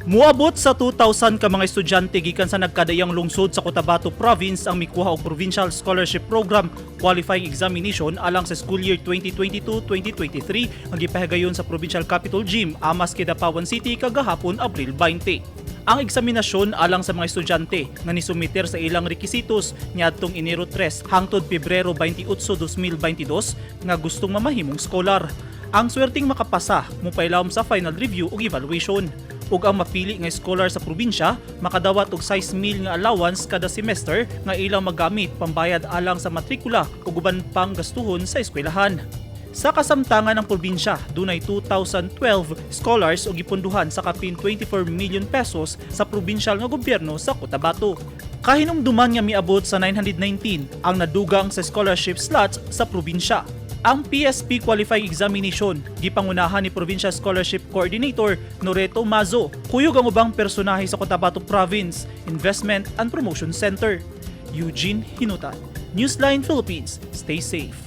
Muabot sa 2,000 ka mga estudyante gikan sa nagkadaiyang lungsod sa Cotabato Province ang mikuha og Provincial Scholarship Program Qualifying Examination alang sa school year 2022-2023 nga gipahigayon sa Provincial Capitol Gym, Amas, Kidapawan City kagahapon, Abril 20. Ang eksaminasyon alang sa mga estudyante nga nisumiter sa ilang rekisitos niadtong Enero 3 hangtod Pebrero 28, 2022 nga gustong mamahimong scholar. Ang swerteng makapasa mopailawom sa final review ug evaluation, ug ang mapili nga scholar sa probinsya makadawat og 6 mil nga allowance kada semester nga ilang magamit pambayad alang sa matrikula ug uban pang gastuhon sa eskwelahan. Sa kasamtangan ng probinsya, dunay 2,012 scholars ug gipondohan sa kapin 24 million pesos sa provincial nga gobyerno sa Cotabato. Kahinumduman nga miabot sa 919 ang nadugang sa scholarship slots sa probinsya. Ang PSP Qualifying Examination gipangunahan ni Provincial Scholarship Coordinator Noreto Mazo, kuyog ang ubang personahe sa Cotabato Province Investment and Promotion Center. Eugene Hinutan, Newsline Philippines. Stay safe.